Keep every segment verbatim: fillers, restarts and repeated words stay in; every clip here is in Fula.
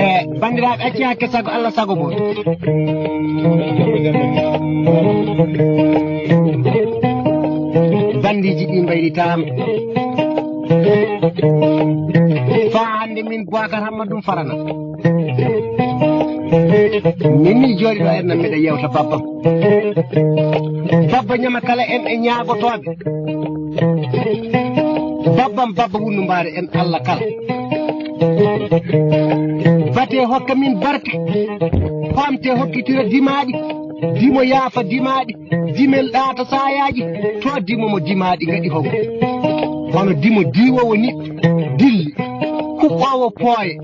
E, banndiraaɓe, acci hakke sago, Allah sago boy. Banndiiji ɗi mbaylitaama. Faa hannde min Boakar Hammadou ɗum farana. Min mi jooɗi ɗo enna mbiɗa yewta babbam. Babba ñama kala en e ñaagotooɓe. Babbam babba wunnu mbaare en Allah kala. Bate hokka min barke. Pamte hokkitira dimaaɗi. Dimo yaafa dimaaɗi. Dimel ɗaata saayaaji. To dimo mo dimaaɗi ngaɗi hogo. Hono dimo diwowo niɓɓe. Dilli. Kuɓɓoowo pooye.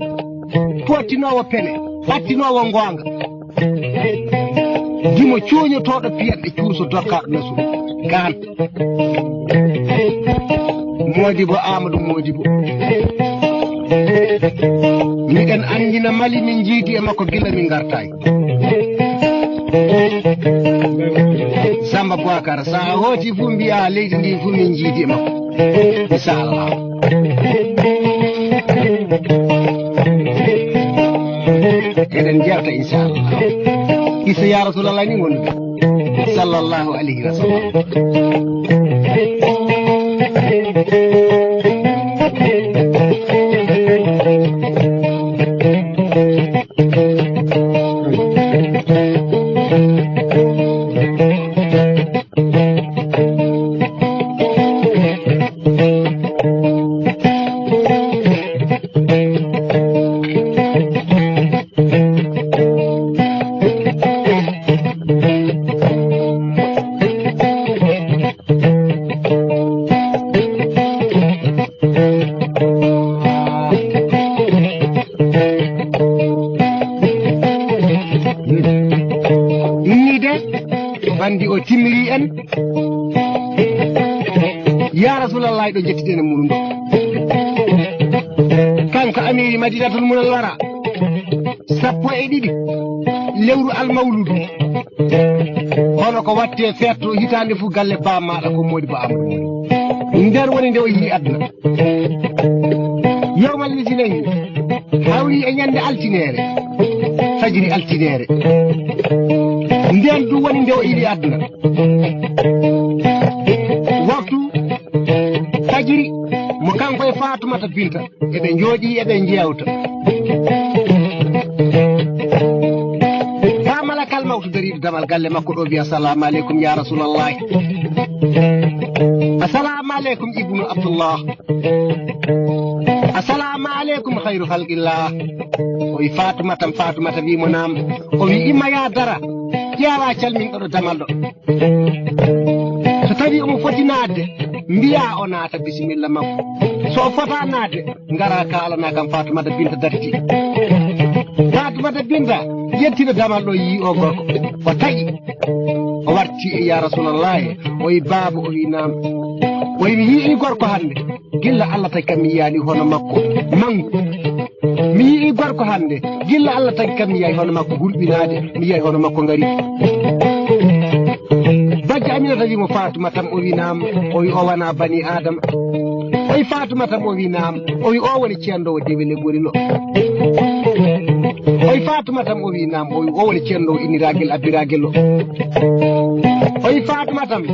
Pottinoowo pene. Ɓattinoowo ngoonga. Dimo cuuñotooɗo piyanɗe cuuso dokkaaɗo nasu. Gaan. Moodibo Amadou Moodibo. Miɗen anndina Mali min njiidi e makko gila min ngartaay. Samba Boakar, so a hooti fof mbiya leydi ndi fof min njiidi e makko. Inchallah. Eɗen jeewta inchallah. Isa ya Rasulallah ni wondude. Sallallahu alayhi wa sallam. Inni de, bandi o timmiri en. Ya Rasulallah, ɗo jettiden e muɗum ɗo. Kanko amiri Madinatul Munawwara, sappo e ɗiɗi lewru Almawludu. Hono ko watte feetto hitaande fof galle baam maɗa ko Moodi Ba Amadou Moodi. Nder woni nde o yiɗi aduna. Yowmal lisinayi hawri e ñande altineere, fajiri altineere. Nden ɗum woni nde o yiɗi aduna. Waktu fajiri mo kanko e Faatumata Binta. Eɓe njooɗi, eɓe njeewta. Fa malakal mawtu dariiɗo damal galle makko ɗo wiya, "Assalamu aleykum ya Rasulallah. Assalamu aleykum Ibnu Abdullah. Assalamu aleykum khayru khalqillah." O wi, "Faatumata, Faatumata," wi mo, "Naam." O wi, "Imma ya dara, ƴeewa calminɗo ɗo damal ɗo." So tawi omo foti naatde, mbiya o naata bisimilla makko. So o fota naatde, ngara kaalana kam Faatumata Binta darti. Faatumata Binta yettina damal ɗo, yii o gorko. O taƴi. O warti e, "Ya Rasulallah," o wi, "Baaba," o wi, "Naam." O wi, "Mi yii gorko hannde. Gilla Allah tagi kam mi yiyaani hono makko. Mangu. Mi yii gorko hannde. Gilla Allah tagi kam mi yiyaay hono makko hulɓinaade. Mi yiyaay hono makko ngari." Bajjo Aminata wi mo, "Faatumata am?" O wi, "Naam." O wi, "O wona bani Adama?" O wi, "Faatumata am?" O wi, "Naam." O wi, "O woni ceendoowo dewel e ɓorilo?" O wi, "Faatumata am?" O wi, "Naam." O wi, "O woni ceendoowo inniragel abbiragel o?" O wi, "Faatumata am?"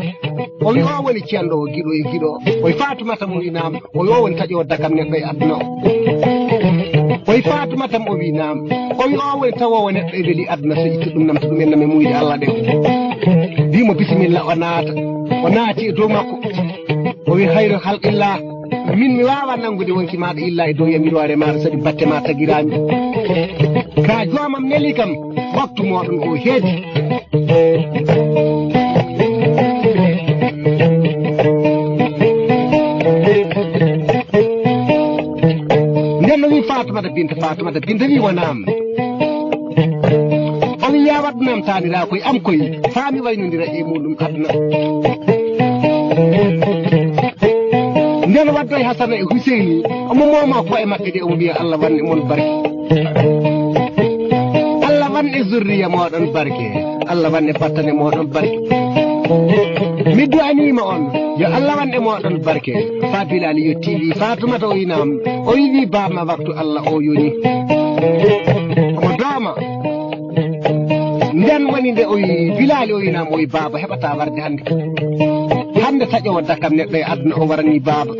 O wi, "O woni ceendoowo giɗo e giɗo?" O wi, "Faatumata am?" O wi, "Naam." O wi, "O woni taƴoowo dakam neɗɗo e aduna o?" O wi, "Faatumata am?" O wi, "Naam." O wi, "O woni tawoowo neɗɗo e weli aduna, so itti ɗum, namta ɗum en nam e muuyɗe Allah ɗen?" Wi mo, "Bisimilla," o naata. O naati e dow makko. O wi, "Hayru halqillah." Min mi waawaa nanngude wonki maaɗa illa e dow yamiroore maaɗa, sabi batte ma tagiraami. Ka joomam neli kam, waktu mooɗon o heedi. Nden no wi Faatumata Binta, Faatumata Binta wi wonaam. O wi yaa waɗ nam taaniraakoy am koy, faa mi waynondira e muuɗum aduna. Nden waddoy Hasana e Huseyni, omo mooma ko'e maɓɓe de, omo wiya Allah wanne mon barke. Allah wanne zurriya mooɗon barke. Allah wanne battane mooɗon barke. Mi du'aniima on, yo Allah wanne mooɗon barke. Faa Bilaali yottii wi Faatumata o inam, o wi'i baaba ma waktu Allah o yoni. Omo dooma. Nden woni nde o wi Bilaali o inam, o wi baaba heɓataa warde hannde. Hannde taƴoowo dakam neɗɗo e aduna o warani baaba.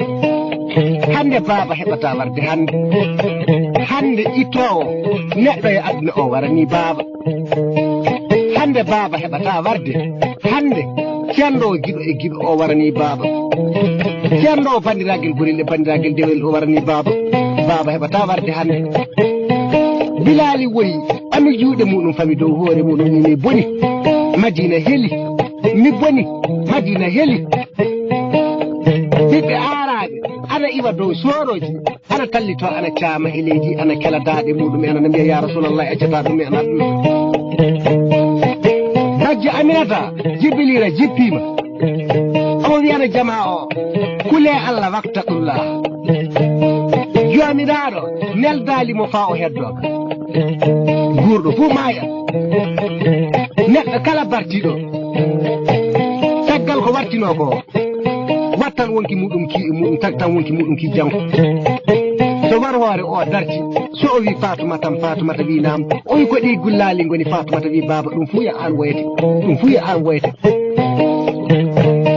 Hannde baaba heɓataa warde hannde. Hannde ittoowo neɗɗo e aduna o warani baaba. Hannde baaba heɓataa warde. Hannde cenndo giɗo e giɗo o warani baaba. Cenndo banndiraagal gorel e banndiraagal dewel o warani baaba. Baaba heɓataa warde hannde. Bilaali woyi, ɓami juuɗe muuɗum, fami dow hoore muuɗum, wi mi boni. Madiina heli. Mi boni. Madiina heli. Ɓiɓɓe aaraaɓe ana iwa dow soorooji, ana tallito, ana caama e leydi, ana kela daaɗe muuɗum en, ana mbiya, "Yaa Rasuulallahi, accataa ɗum en aduna." Bajjo Aminata Jibiliira jippiima. Omo wiyana jamaa o, "Kulee Allah, wattaqullaah." Joomiraaɗo neldaali mo faa o heddoo ka. Guurɗo fuu maaya. Neɗɗo kala bartiiɗo, caggal ko wartinoo ko, wattan wonki muuɗum ki, muuɗum tag-, tan wonki muuɗum ki janngo. So war hoore o darti, so o wi, "Faatumata am, Faatumata," wi, "Naam." O wi, "Ko ɗi gullaali ngoni?" Faatumata wi, "Baaba, ɗum fuu yo aan woyete. Ɗum fuu yo aan woyete."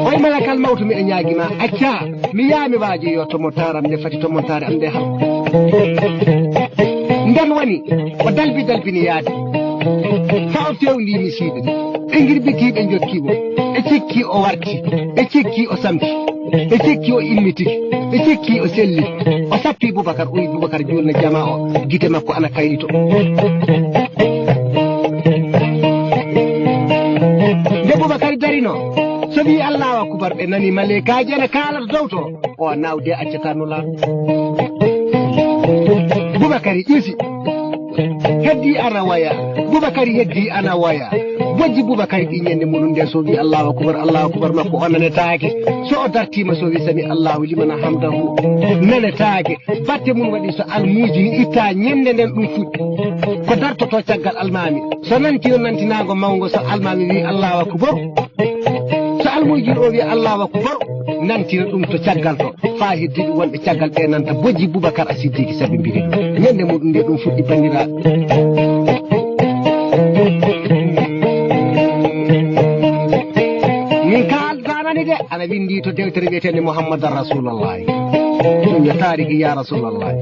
O wi, "Malakal mawtu, miɗo ñaagi ma, acca mi yaha mi waajoyo to montaare am nde, fati to montaare am nde hal." Nden woni o dalbi dalbini yaade. Faa o fewndii misiiɓe ɓe. Ɓe ngirbitii, ɓe njokki mo. Ɓe cikki o warti. Ɓe cikki o samti. Ɓe cikki o immitiki. Ɓe cikki o selli. O sappi Bubakar, o wi Bubakar juulna jamaa o. Gite makko ana kaylito. Nde Bubakar darino, so wi Allahu akbar, ɓe nani maleykaaji ana kaalata dow to. O nawde accata nulaaɗo. Bubakari ƴusi. Heddi ana waya. Bubakari heddi ana waya. Bojji Bubakari ɗi ñande muɗum nde so wi Allahu akbar, Allahu akbar makko o nanetaake. So o dartiima so wi sami Allahu liman hamdahu nanetaake. Batte mum waɗi so almuuji itta ñande nden ɗum fuɗɗi. Ko dartoto caggal almaami. So nanti o nantinaango mawngo so almaami wi Allahu akbar. So almuujin o wiya Allahu akbar, nantina ɗum to caggal to, faa heddi ɗum wonɓe caggal ɓe nanta bojji Bubakar a Siddiqi sabi mbiri ɗum. Ñande muɗum nde ɗum fuɗɗi banndiraaɓe. Min kaaldanani de, ana winndi to dewtere wiyeteende Muhammadan Rasulullahi. Ɗum yo taariki ya Rasulullahi.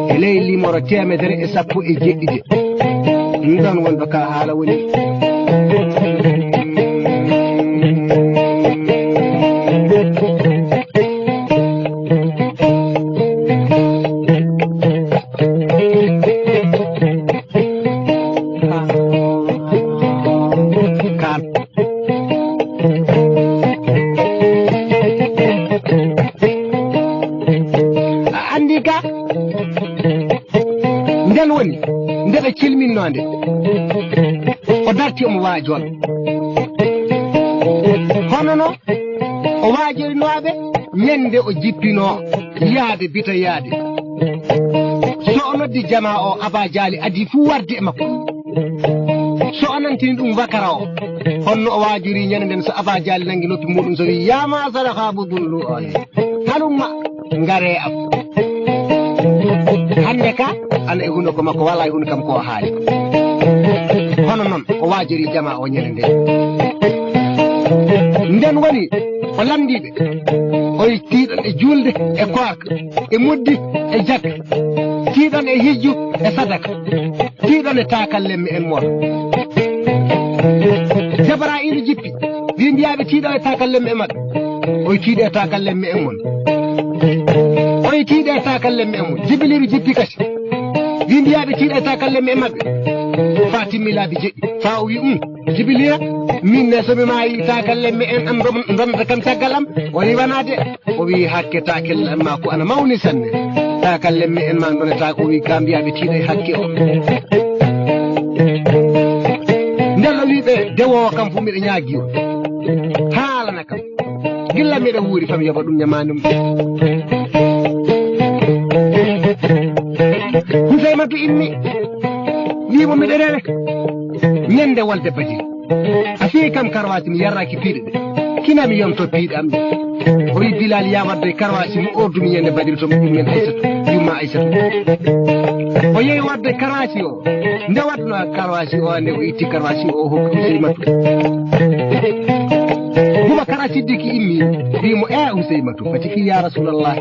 E ley limoro teemedere e sappo e jeɗɗi de. Ɗum ɗon wonɗo ka haala woni. Kaan. A anndi ka? Nden woni nde ɓe cilminnoonde. O darti omo waajono. Hono no o waajorinooɓe ñande o jippinoo yaade bita yaade. So o noddi jamaa o, Abaa Jaali adii fuu warde e makko. So o nantini ɗum wakara o, honno o waajori ñande nden so Abaa Jaali nangi noppi muɗum so wi, "Yaa maasara Haabu bun Lu'ayi, halumma, ngaree am." Hannde ka, ana e hunduko makko, walaa e hunduko am ko o haali. Hono non, o waajori jamaa o ñande nden. Nden woni, o lamndii ɓe, o wi, "Tiiɗon e juulde, e koorka, e muddi, e jakka, tiiɗon e hijju, e sadaka, tiiɗon e taakallemme en mon." Jabra'iilu jippi, wi, "Mbiyaa ɓe tiiɗon e taakallemme en maɓɓe." O wi, "Tiiɗee e taakallemme en mon." O wi tiiɗe e taakalle mi en mo. Jibiliiru jippi kasi. Wi mbiyaaɓe tiiɗe e taakalle mi en maɓɓe. Faa timmi laabi jeɗɗi. Faa o wi, um, Jibiliira, min ne so mi maayi taakalle mi en am ndon-, ndonata kam caggal am. O wi wanaa de. O wi hakke taakalle am maa ko ana mawni sanne. Taakalle mi en maa ndonata o wi gaa mbiyaaɓe tiiɗe e hakke o. Nden o wi ɓe dewoowo kam fu miɗo ñaagi o. Haalana kam. Gilla miɗo wuuri fam yoɓa ɗum ñamaani ɗum. Husaymatu inni. Wiimo miɗo rewe. Ñande wolde Badiri. A fii kam karwaasi mi yarraaki piiɗe ɗe. Kinaa mi yonto piiɗe am ɗe. O wi Bilal yaa wadde karwaasi mo ordumi ñande Badiri to mo ɗum men Aysatu. Yumma Aysatu. O yehi wadde karwaasi o. Nde waɗno karwaasi o, nde o itti karwaasi o, o hokki Huseymatu. Bubakar Siddiqi immi, wi mo, "E Huseymatu, fati ki ya Rasulallah.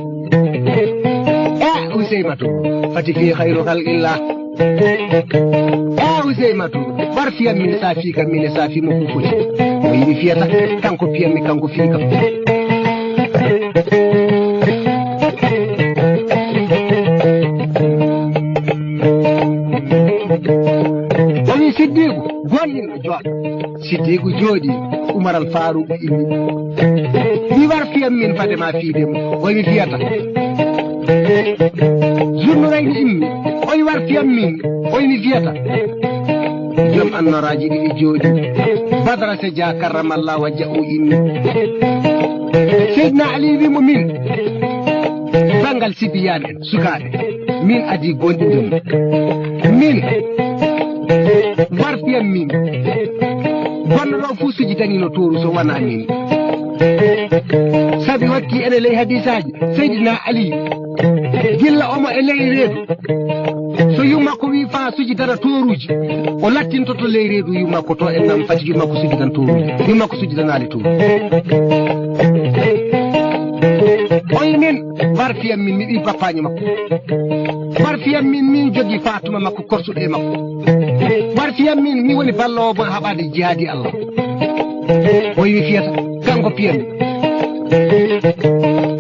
E Huseymatu, fati ki khayru khalqillah. E Huseymatu, war fiyam min saafi kam min e saafi mo fof foti." O yimi fiyata, kanko piyam mi, kanko fii kam. O wi Siddiqu, gonɗinɗo jooɗo. Siddiqu jooɗi, Umar al Faruq inni. Mi war fiyam min fade ma fiide mo. O wi fiyata. Zunnurayni inni. O wi war fiyam min. O wi fiyata. Joom annoraaji ɗiɗi jooɗi. Badara Seja karramallahu wajhahu inni. Seydina Ali wi mo min. Bangal sibiyan en, sukaaɓe. Min adi gonɗinde mo. Min. War fiyam min. Gonɗo ɗo fuu sujidanino tooru so wonaa min. Sabi wakki ene ley hadisaaji, Seydina Ali. Gilla omo e ley reedu. So yumma ko wi faa sujidana tooruuji. O lattintoto ley reedu yumma ko to en nam fati yumma ko sujidan tooruuji. Yumma ko sujidanaali tooruuji. O yi min, war fiyam min, mi ɓii bappaanyo makko. War fiyam min, min jogi Faatuma makko, korsuɗo e makko. War fiyam min, mi woni balloowo mo haɓaade jihaadi Allah. O yi mi fiyata, kanko piyam mi.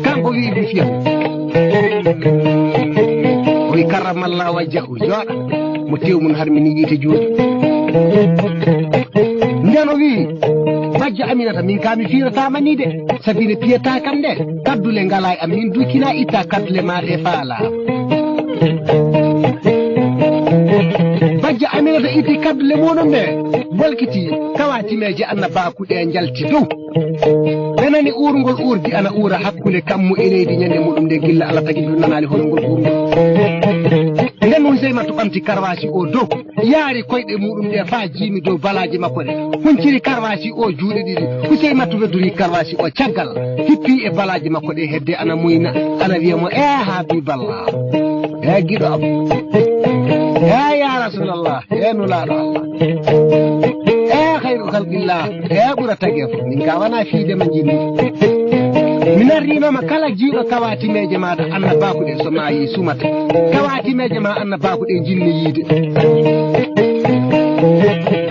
Kanko wi mi fiyam. O yi karramallahu wajhahu, jooɗa. Mo tew mun har mini yiite jooɗi. Nden o wi, bajjo Aminata, min ka mi fiirataama ni de. Sabi nde piyata kam nde, kaddule ngala e am, min du kina itta kaddule ma ɗe faala. Bajjo Aminata itti kaddule muɗum ɗe, bolkiti, kawa timeeje annabaku ɗe njalti dow. Ɓe nani uurngol uurdi ana uura hakkunde kammu e leydi ñande muɗum nde gilla Allah tagi ɗum nanaali hono ngol uurngol. Nden Huseymatu ɓamti karwaasi o dow. Yaari koyɗe muɗum ɗe faa jiimi dow balaaje makko ɗe. Hunciri karwaasi o juuɗe ɗiɗi. Huseymatu weddori karwaasi o caggal. Hippi e balaaje makko ɗe hedde ana muyna. Ana wiya mo, "E Habiballah. E giɗo am. E ya Rasulallah. E nulaaɗo Allah. E khayru khalqillah. E ɓura tagee fof. Min ka wona fiide ma njinmi. Mi narrinooma kala jiiɗo kawatimeeje maaɗa annabaaku ɗe so maayi sumata. Kawatimeeje ma annabaaku ɗe njinmi yiide."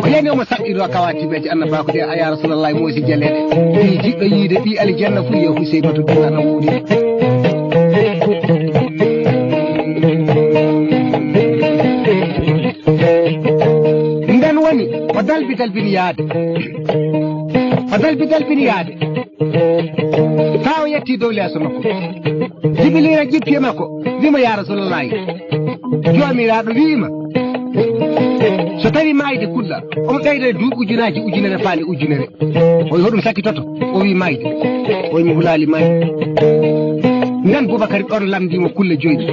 O yani omo saɗɗiro kawatimeeje annabaaku ɗe, "A ya Rasulallah, moosi jaleeɗe. Ɓii jiɗɗo yiide ɓii aljanna fuu yo Huseynatu ɗum ana wuuri." Nden woni o dalbi dalbini yaade. O dalbi dalbini yaade. Taa o yetti dow leeso makko. Jibiliira jippi e makko, wimo, "Ya Rasulallahi, Joomiraaɗo wi'ima, so tawi maayde kulla, omo ɓeyda duuɓi ujunaaji ujunere faale ujunere." O wi, "Hoɗum sakkitoto?" O wi, "Maayde." O wi, "Mi hulaali maayde." Nden Bubakari ɗon lamndimo kulle joyɗe.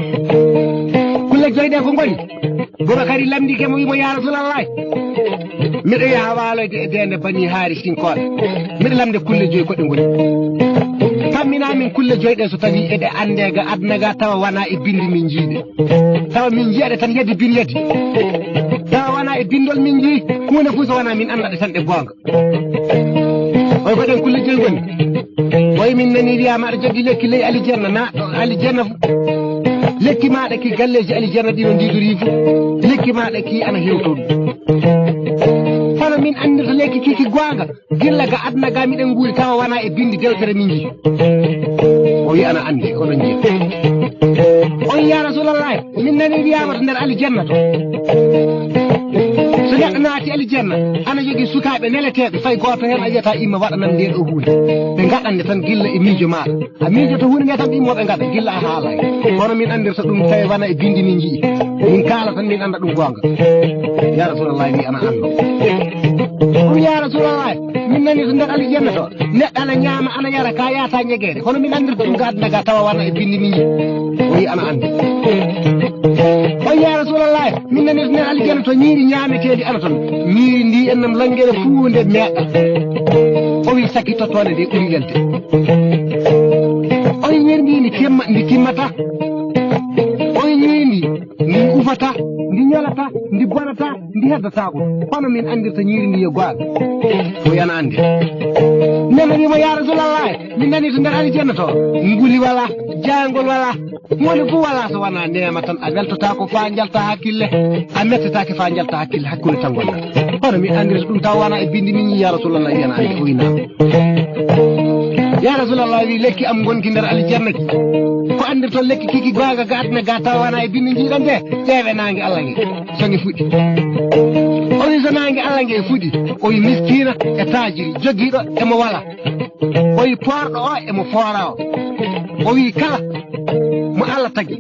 Kulle joyɗe ko ngoni? Bubakari lamndike mo, wimo, "Ya Rasulallahi, miɗo yaha waaloyde e deende Bani Haarisinkooɓe. Miɗo lamnde kulle joyi ko ɗe ngoni. Pamminaa min kulle joyi ɗe so tawii eɗe anndee ga aduna ga tawa wanaa e binndi min njiiɗe. Tawa min njiya ɗe tan yadi bin yadi. Tawa wanaa e binndol min njii, huunde fuu so wanaa min annda ɗe tan ɗe goonga." Oy ko ɗen kulle joyi ngoni. Oy min nani wiyaama aɗa jogii lekki ley alijanna, na ɗo alijanna fu. Lekki maaɗa ki galleeji alijanna ɗi no ndiidorii fu. Lekki maaɗa ki ana hewtoɗum. Kono min anndirta lekki ki ki goonga. Gilla ga aduna ga miɗen nguuri tawa wanaa e binndi dewtere min njii. O O wi ana anndi, oɗon njiya. O wi, "Ya Rasulallah, min nani wiyaama to nder aljanna to. So neɗɗo naati aljanna, ana jogii sukaaɓe neleteeɓe, fay gooto heen a wiyata imma waɗanam ndee ɗoo huunde. Ɓe ngaɗan nde tan gilla e miijo maaɗa. A miijoto huunde nde tan immo ɓe ngaɗa, gilla a haalaay. Kono min anndirta ɗum tawi wona e binndi min njiyi. Min kaala tan min annda ɗum goonga." Ya Rasulallah wi ana anndo. O wi, "Ya Rasulallah, min nani to nder aljanna to. Neɗɗo ana ñaama, ana yara, ka yaata ñegeere. Hono min anndirta ɗum ga aduna ga tawa wona e binndi min njiyi." O wi ana anndi. O wi, "Ya Rasulallah, min nani to nder aljanna to ñiiri ñaameteeɗi ana ton. Ñiiri ndi en nam langere fuu nde meeɗa." O wi, "Sakki tottoonde nde ɓuri welde." O wi, "Ñiiri ndi ndi timma, ndi timmata." O wi, "Ñiiri ndi, ndi ufata, ndi ñolata, ndi bonata, ndi heddataako. Hono min anndirta ñiiri ndi yo goonga?" O wi ana anndi. Nana wiima, "Ya Rasulallah, min nani to nder aljanna to, nguli wala, jaangol wala, huunde fof wala so wona neema tan. A weltotaako faa njalta hakkille, a mettetaake faa njalta hakkille, hakkunde tan ngonɗa. Hono min anndirta ɗum taw wona e binndi min njiyi, ya Rasulallah?" Wi ana anndi. O wi naam. Ya Rasulallah wi, "Lekki am ngonki nder aljanna ki, ko anndirton lekki kiki goonga ga aduna ga tawa wona e binndi njiiɗon de, ƴeewe naange Allah nge, so nge fuɗi." O wi, "So naange Allah nge fuɗi?" O wi, "Miskiina e taajiri, jogiiɗo e mo wala." O wi, "Poorɗo o e mo foora o." O wi, "Kala mo Allah tagi."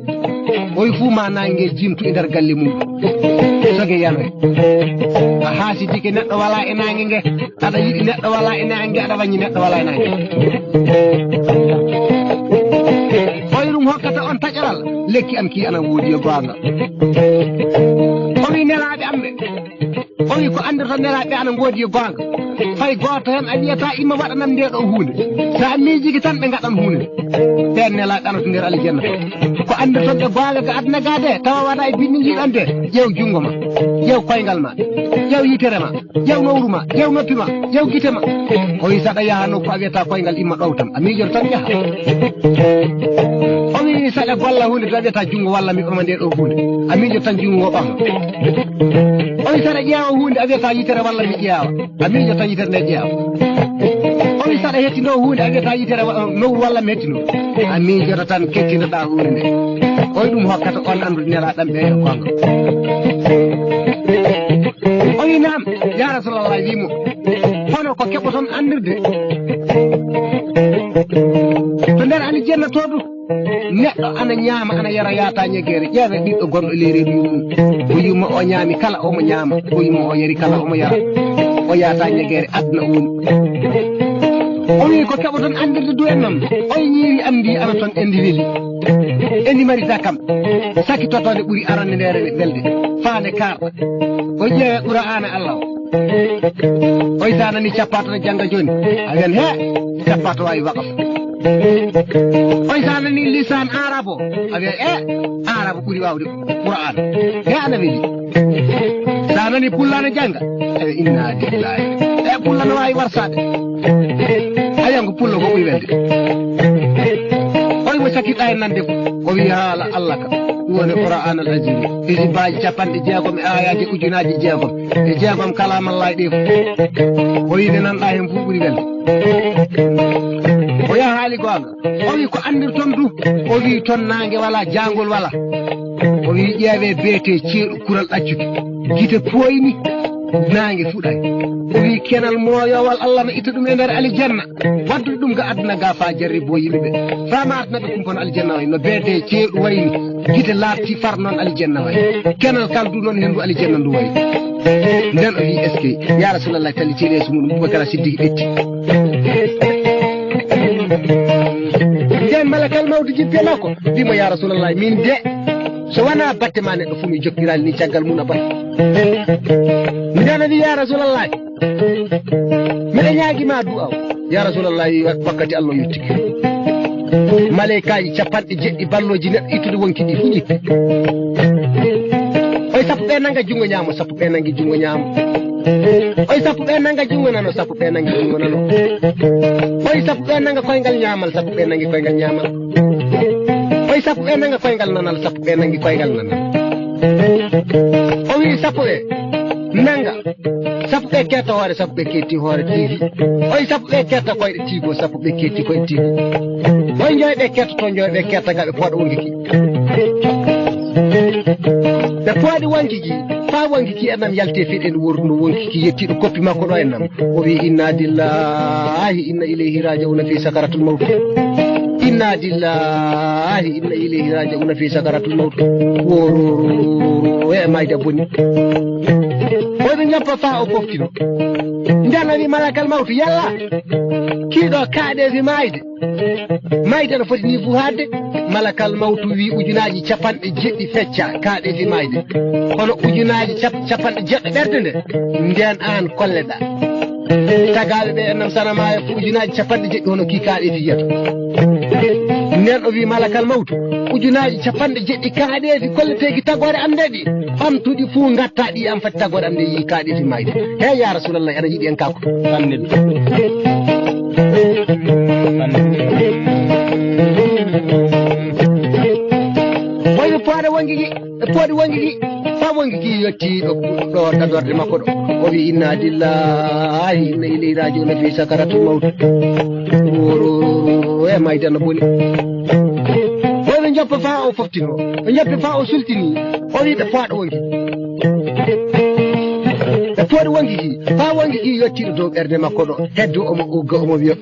O wi, "Fuu ma naange nge jimtu e nder galle mum, so nge yanoy." A haasidike, neɗɗo wala e naange nge. Aɗa yiɗi neɗɗo wala e naange, aɗa wañi neɗɗo wala e naange. Hoyrum hokkata on taƴoral, lekki am ki ana woodi yo goonga. O wi, "Nelaaɓe am ɓe." O wi, "Ko anndirta nelaaɓe ana ngoodi yo goonga. Fay gooto heen a wiyata imma waɗanam nde ɗo huunde. So a miijike tan ɓe ngaɗan huunde." Ɓeen nelaaɓe ana to nder aljanna to. Ko anndirton ɓe goonga ga aduna ga de, tawa wona e binndi njiiɗon de, ƴeew junngo ma, ƴeew koyngal ma, ƴeew yitere ma. Ƴeew nowru ma, ƴeew noppi ma, ƴeew gite ma. O wi, "Saɗa yaha nokku a wiyata koyngal imma ɗowtam, a miijoto tan yaha." O wi, "Saɗa golla huunde to a wiyata junngo walla mi ɓama nde ɗo huunde, a miijoto tan junngo ngo ɓama." O wi, "Saɗa ƴeewa huunde a wiyata yitere walla mi ƴeewa, a miijoto tan yitere nde ƴeewa." O wi, "Saɗa hettino huunde a wiyata yitere wa-, nowru walla mi hettino, a miijoto tan kettinoɗa huunde nde." O wi, "Ɗum hokkata on anndude nelaaɗam ɓe e goonga." O wi, "Naam, ya Rasulallah," wi mo, "kono ko keɓoton anndirde, to nder aljanna to du, neɗɗo ana ñaama, ana yara, yaata ñegeere. Ƴeewe ɓiɗɗo gonɗo ley reedu yummum. Ko yumma o ñaami kala omo ñaama, ko yumma o yari kala omo yara. O yaata ñegeere, aduna o woni." O wi, "Ko keɓoton anndirde du en noon, oye ñiiri am ndi ana toon, endi weli, endi mari dakam. Saki totoonde ɓuri arande ndeere welde, faande kaarɗa." O ƴeewe Qur'aana Allah o. Oy sa nani cappato no jannga jooni, a wiyan, "He, cappato waawi waqaf." Oy sa nani lisaan Arab o, a wiyan, "E, Arab ɓuri waawde Qur'aan. He, ana weli." Sa nani Pullo no jannga, a wiyan, "Inna lillahi. E, Pullo no waawi warsaade." A wiyan ko Pullo ko ɓuri welde. Oy mo sakkiɗa e nande ko, o wi haala Allah ka. Ɗum woni Qur'aan al Aziim. Hizibaaji capanɗe jeegom e aayaaji ujunaaji jeegom e jeegom, kalaamallaahi ɗi fof. O wi nde nanɗa heen fof ɓuri welde. O yaha haali goonga. O wi ko anndirton du. O wi toon naange wala, jaangol wala. O wi ƴeewe beete ceeɗu kural ɗaccuki. Gite pooyni, naange fuɗay. O wi kenal mooyowal Allah no itta ɗum e nder alijanna. Waddude ɗum ga aduna ga fa jarribo yimɓe ɓe. Fa maatna ɓe kumpano aljanna way. No beete ceeɗu wayni. Gite laaɓti far noon aljanna way. Kenal kal du noon henndu aljanna ndu way. Nden o wi, "Est-ce que, ya Rasulallah, talli ci leeso mum, Bubakar Siddiq ɓetti." Nden malakal mawdi jippi e makko. Wimo, "Ya Rasulallah, min de, so wona batte ma neɗɗo fu mi jokkirali ni caggal mum a bat." Nden o wi, "Ya Rasulallah, miɗa ñaagi ma du'aw." Ya Rasulallah, wakkati Allah yottike. Maleykaaji capanɗe jeɗɗi balloji neɗɗo ittude wonki ɗi fu ƴitti. Oy sappo ɓe nanga junngo ñaamo, sappo ɓe nangi junngo ñaamo. Oy sappo ɓe nanga junngo nano, sappo ɓe nangi junngo nano. Oy sappo ɓe nanga koyngal ñaamal, sappo ɓe nangi koyngal ñaamal. Oy sappo ɓe nanga koyngal nanal, sappo ɓe nangi koyngal nanal. O wi sappo ɓe nanga Sappo ɓe ketta hoore, sappo ɓe ketti hoore T V. Oy sappo ɓe ketta koyɗe T V, sappo ɓe ketti koyɗe T V. Oy njoy ɓe ketta to njoy ɓe ketta gaɓe poɗo wonki ki. Ɓe poɗi wonki ki, fa wonki ki enam yalti e fiɗen wordu no wonki ki yettiɗo koppi makko ɗo enam. O wi inna lillahi inna ilayhi raji'una fi sakaratul mawt. Inna lillahi inna ilayhi raji'una fi sakaratul mawt. Woro e mayda boni. Oɗo ñoppa fa o foftino. Ndana wi malakal mawtu yalla. Kiɗo kaɗe fi mayde. Mayde no foti ni fu hadde. Malakal mawtu wi ujunaaji capanɗe jeɗɗi fecca kaɗe fi mayde. Kono ujunaaji cap-, capanɗe jeɗɗo ɓerde nde. Nden an kolleɗa. Tagaɓe ɓe enam sana maayo fu ujunaaji capanɗe jeɗɗi hono ki kaɗe fi yiyata. Nden o wi malakal mawtu. Ujunaaji capanɗe jeɗɗi kaɗeefi kolleteeki tagoore am nde ɗi. Ɓamtuɗi fuu ngatta ɗi am fati tagoore am nde yii kaɗeefi mayde. He ya Rasulallah, aɗa yiɗi en kako. Sanne. Sanne. Wayno pooɗe wongi gi, pooɗe wongi gi, fa wongi gi yotti ɗo, ɗo tagorde makko ɗo. O wi inna lillahi inna ilayhi raji'un fi sakaratul mawt. Woro e mayde no boni. Oy ɓe njoppa fa o foftino. Ɓe njoppi fa o sultini. O wi ɓe pooɗo wonki. Ɓe pooɗo wonki ki. Fa wonki ki yottiɗo dow ɓernde makko ɗo. Heddo omo ugga omo wiya.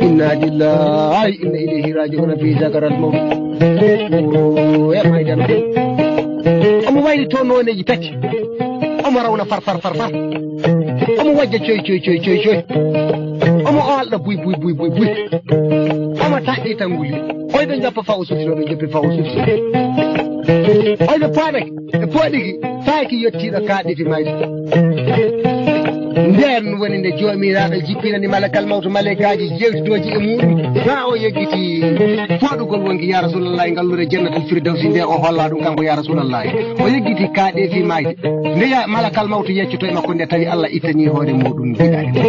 Inna lillahi inna ilayhi raji'un fi sakaratul mawt. Woro e mayde no boni. Omo wayli to noneji tati. Omo rawna far far far far. Omo wajja coy coy coy coy coy. Omo oolɗa buy buy buy buy buy. Omo taƴƴi tanguli. Oyɓe njoppa fa o suusi, oyɓe njoppi fa o suusi. Oyɓe pooɗaki, ɓe pooɗiki, faaki yottiiɗo kaaɗiti mayde. Nden woni nde Joomiraaɗo jippinani malakal mawtu malaykaaji jeewtidooji e muuɗum. Fa o yeggiti fooɗugol wonki, ya Rasuulallahi, ngalluure Jannatul Firdawsi nde o holla ɗum kanko, ya Rasuulallahi. O yeggiti kaaɗeefi mayde. Nde ya malakal mawtu yeccoto e makko nde tawi Allah ittani hoore muuɗum giɗaade.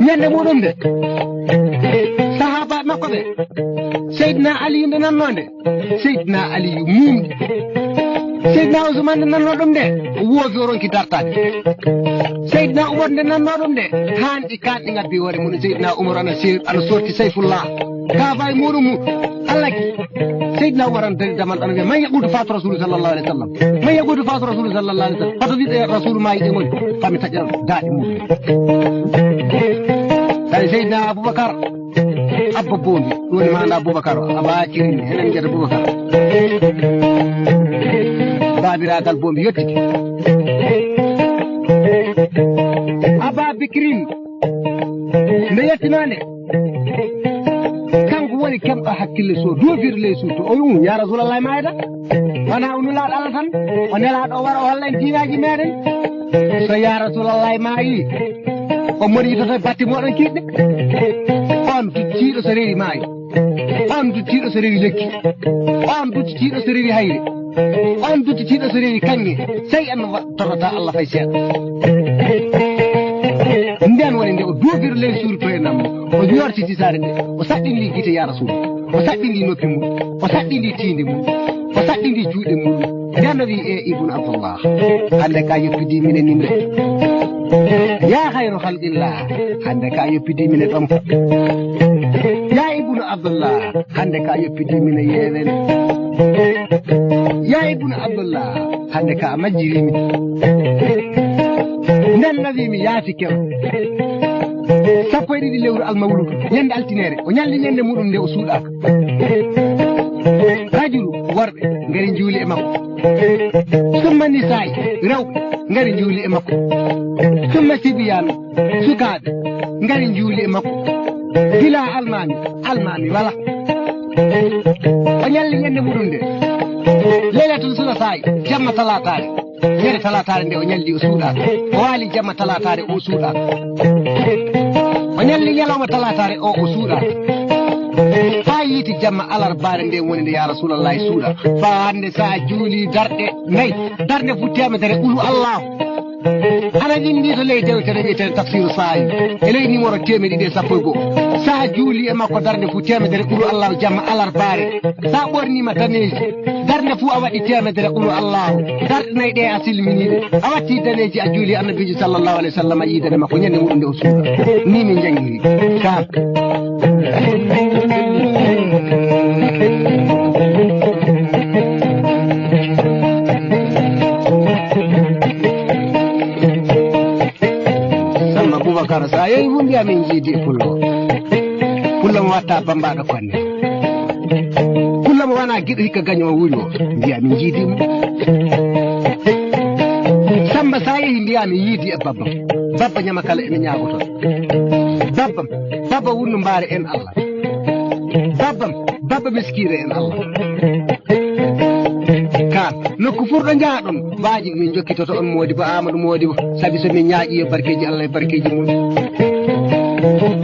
Ñande muuɗum nde, sahaabaaɓe makko ɓe, Seydina Aliyu nde nannoo nde, Seydina Aliyu muumɗi. Seydina Usmaan nde nannoo ɗum nde, o woofi o ronki dartaade. Seydina Umar nde nannoo ɗum nde, haanɗi kaanɗi ngaddi hoore mum. Seydina Umar ana seer-, ana sorti Sayfullah. Ka fay muuɗum mum. Allah ki. Seydina Umar ana dari damal ana wiya, "Man yaquudu faatu Rasuulu sallallahu alayhi wa sallam? Man yaquudu faatu Rasuulu sallallahu alayhi wa sallam? Hoto wiɗe Rasuulu maayi ɗe ngoni? Fami taƴa daaɗe mum." Tawi Seydina Abubakar. Abba Boombi, ɗum woni maana Abubakar, Aba Kirin, enen mbiyata Abubakar. Baabiraagal Boombi yettike. Aba Bikirin, nde yettinande, kanko woni kemɗo hakkille so duufir ley suuto. O wi, "Um, ya Rasulallah, maayda." Wona o nulaaɗo Allah tan, o nelaaɗo o wara o holla en diinaaji meɗen. So ya Rasulallah maayi, o moni yitoto e batte moɗon kiɗɗe. On duttiiɗo so rewi maayi. On duttiiɗo so rewi lekki. On duttiiɗo so rewi hayre. On duttiiɗo so rewi kaŋŋe. Sey en wa-, torrata Allah fay seeɗa. Nden woni nde o duufir ley suudu to e nammo. O yortiti saare nde. O saɗɗini gite ya Rasuul. O saɗɗini noppi mum, o saɗɗini tiinde mum, o saɗɗini juuɗe mum. Nden o wi, "E Ibnu Abdullah, hannde ka yoppidi min e nimre. Ya khayru khalqillah, hannde ka yoppidi min e ɗomka. Ya Ibnu Abdullah, hannde ka yoppidi min e yeewen. Ya Ibnu Abdullah, hannde ka majjirimi." Nden nawimi yaafi kew. Sappo e ɗiɗi lewru almawludu, ñande altinere, o ñalli ñande muɗum nde o suuɗaaka. Rajulu, worɓe, ngari njuuli e makko. Summa nisaa'i, rewɓe, ngari njuuli e makko. Summa sibiyaan, sukaaɓe, ngari njuuli e makko. Bila almaami, almaami wala. O ñalli ñande muɗum nde. Leylatul sulasaa'i, jamma talaataare. Ñande talaataare nde o ñalli o suuɗaaka. O waali jamma talaataare o suuɗaaka. O ñalli ñalawma talaataare o, o suuɗaaka. Faa yiiti jamma alarbaare nde woni nde ya Rasuulallahi suuɗa. Faa hannde so a juuli darɗe nay, darnde fu teemedere, qulu Allahu. Ana winndi to ley dewtere wiyeteende Tafsiru Saawi, e ley numéro teemeɗɗe ɗiɗi e sappo e go'o. Sa juuli e makko darnde fuu teemedere qulu Allahu jamma alarbaare. Sa ɓorniima daneeji, darnde fuu a waɗi teemedere qulu Allahu. Darɗe nay ɗe a silminiiɗe. A watti daneeji a juuli Annabiijo sallallahu alayhi wa sallam yiidere makko ñande muɗum nde o suuɗa. Ni min njanngiri. Ka. Samba Boubacar, sa yehi fu mbiya min jiidi e pullo. Pullo mo watta bambaɗo konne. Pullo mo wana giɗo hikka gaño o wuri o. Mbiya min jiidi mo. Samba sa yehi mbiya min yiidi e babba. Babba ñama kala ene ñaagoto. Babba, babba wunno mbaare en Allah. Babba, babba miskire en Allah. Ka nokku furɗo njaaɗon, waaji min jokkitoto on Moodibo Amadou Moodibo, sabi so min ñaaƴi yo barkeeji Allah e barkeeji mum.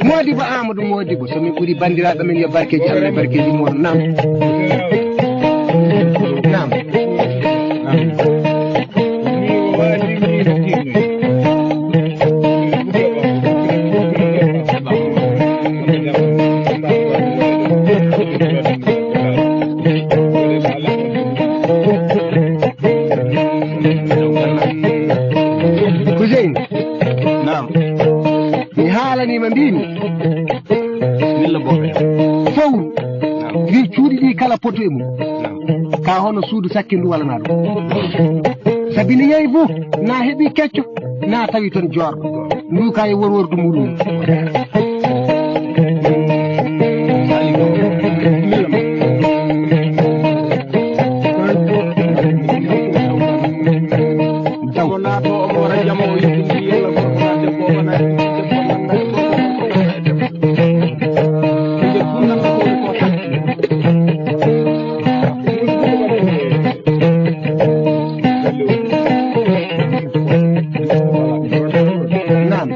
Moodibo Amadou Moodibo, so min ɓuri banndiraaɓe men yo barkeeji Allah e barkeeji mum. Naam. Naam. Hussein. Naam. Mi haalaniima mbiimi. Milla boɓe. Fowru. Naam. Wi cuuɗi ɗi kala poto e mum. Naam. Ka hono suudu sakkindu wala na ɗum. Sabi ni yehi fof na heɓi kecco na tawi toon joorɗo. Nduka e worwordu muɗum. Daw. Ko naato omo wara jamo o yiɗi ndi yalla gorko na debbo o na debbo nanda e gorko na debbo. Nde fu nanda ko ko tan. Naam.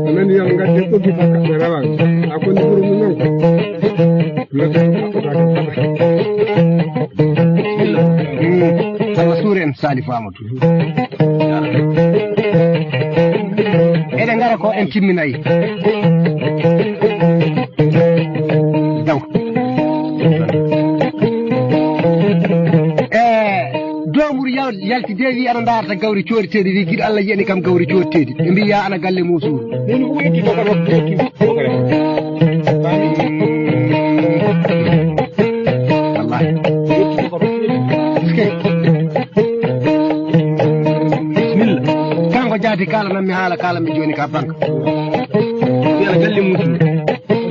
Amen yo ngadde ɓoggi makka ɓe rawan. A koni ɓuru mum non. Lata ko ɓaɗa ko ɓaɗa. Tawa suur en Salif Amadou. Eɗen ngara ko en timminayi. Daw. E doomuru yaw- yalti de wi ana ndaarata gawri cooriteedi wi giɗo Allah yiyani kam gawri cooriteedi. Ɓe mbiya ana galle musuuru. Woni ko ƴetti ko kadi ƴetti ko kadi. Wallahi. Bisimilla. Kanko jaati kala nan mi haala kala mi joni ka banka. Yana galle musuuru.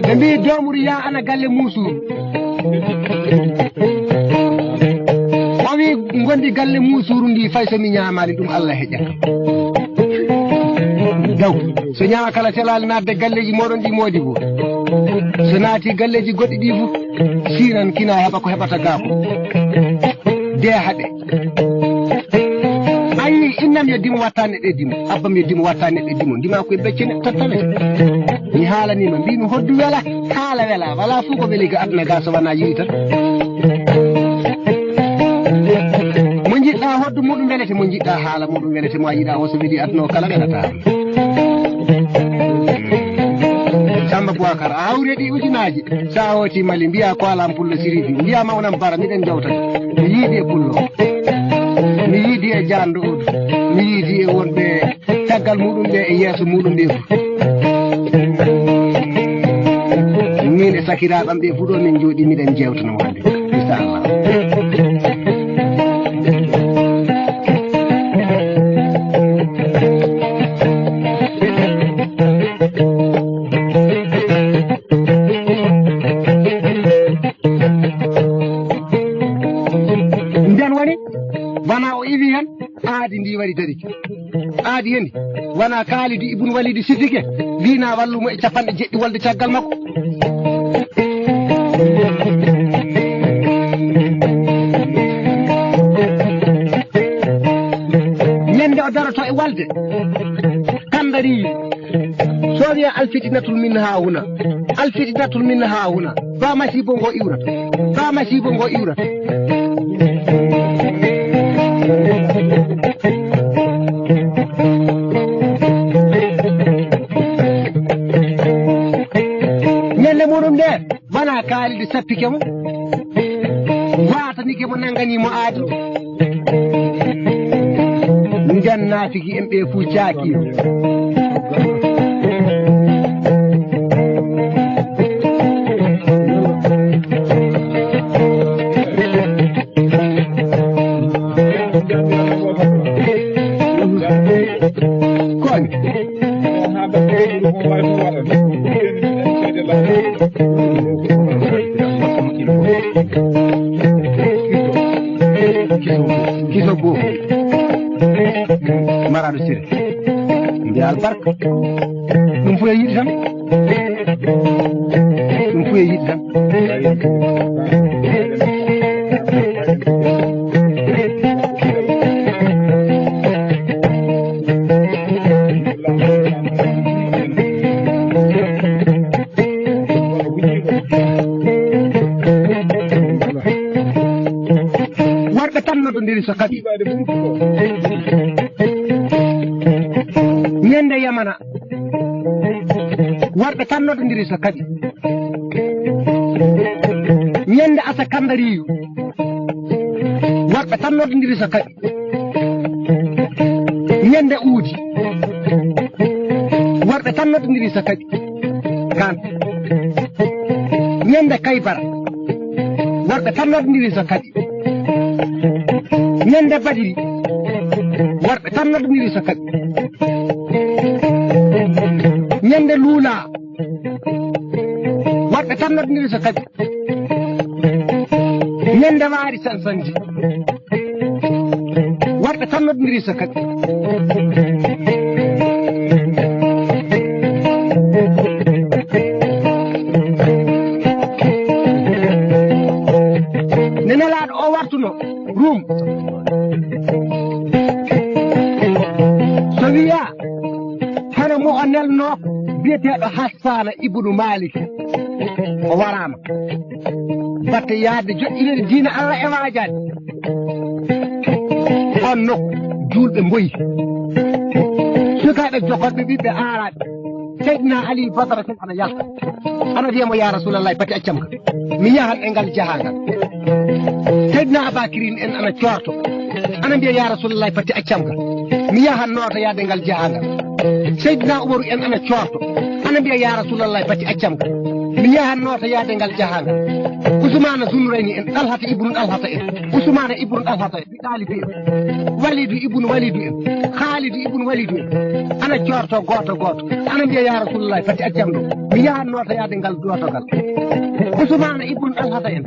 Ɓe mbi doomuru ya ana galle musuuru. O wi gondi galle musuuru ndi fay so mi ñaamaali ɗum Allah heƴa. Daw so ñaama kala selaali naatde galleeji mooɗon ɗi moodi bo. So naati galleeji goɗɗi ɗi fof sinan kina heɓa ko heɓata gaako. De haɗe. Ayi innam yo dimo watta neɗɗo e dimo, abbam yo dimo watta neɗɗo e dimo, ndima koye becce neɗɗo tan tawete. Mi haalanima mbimi hoddu wela haala wela wala fof ko weli ga aduna ga so wona yiwi tan. Mo jiɗɗa hoddu muɗum welete, mo jiɗɗa haala muɗum welete, mo a yiɗa o so weli aduna o kala welata. Samba Boubacar a hawri e ɗi ujunaji. Sa hooti Mali mbiya ko alam pullo siriji mbiya mawnam bara miɗen jawta. Mi yiidi e pullo, mi yiidi e jando odu, mi yiidi e wonɓe caggal muɗum ɓe e yeeso muɗum ɓe fof. Min e sakiraɓam ɓe fuɗo min jooɗi miɗen jewtano wonde. Inchallah. Nden woni wona o iwi hen. Aadi ndi wari dariki. Aadi heni wona kaalidi ibnu walidi sifike wina wallumo e capanɗe jeɗɗi wolde caggal makko. Ñande o daroto e walde kandari. So wiya alfitinatul min ha huna, alfitinatul min ha huna. Ba masibo ngo iwrata, ba masibo ngo iwrata. sappike mo, watanike mo, nangani mo aadi. Nden naafiki en ɓe fuu caaki. Kon. Kiso bo. Maraɗo sire. Mbiya albarka. Ɗum fof e yiɗi tan. Ɗum fof e yiɗi tan. Worɓe tan noddondiri so kaɓi. Ñande Yamana, worɓe tan noddondiri so kaɓi. Ñande Asa Kandariyu, worɓe tan noddondiri so kaɓi. Ñande Uudi, worɓe tan noddondiri so kaɓi. Kan. Ñande Kaybara, worɓe tan noddondiri so kaɓi. Ñande Badiri, worɓe tan noddondiri so kaɓi. Ñande Luula, worɓe tan noddondiri so kaɓi. Ñande Waari Sansanji, worɓe tan noddondiri so kaɓi. Ne Nelaaɗo o wartuno Rum. So wiya, hono mo o nelno biyeteeɗo Hassaana ibnu Malik. O waraama. Batte yaade joɗɗinede diina Allah e waajaade. On nokku, juulɓe mboyi. Sukaaɓe jokolɓe, ɓiɓɓe aaraaɓe. Seydina Ali Badara tan ana yalta. Ana wiya mo, "Ya Rasulallah, pati accam ka. Mi yahan e ngal jahangal." Seydina Abakirin en ana coorto. Ana mbiya, "Ya Rasulallah, pati accam ka. Mi yahan noota yaade ngal jahangal." Seydina Umaru en ana coorto. Ana mbiya, "Ya Rasulallah, pati accam ka. Mi yahan noota yaade ngal jahangal." Usmaana Zunurayni en, Dalhata ibnu Dalhata en. Usmaana ibnu Dalhata en. Ɗaalibi en, Walidu ibnu Walidu en, Khaalidu ibnu Walidu en, ana coorto gooto gooto, ana mbiya, "Ya Rasulallah, pati accam ɗo, mi yahan nootayaade ngal dootogal." Usmaana ibnu Talhata en,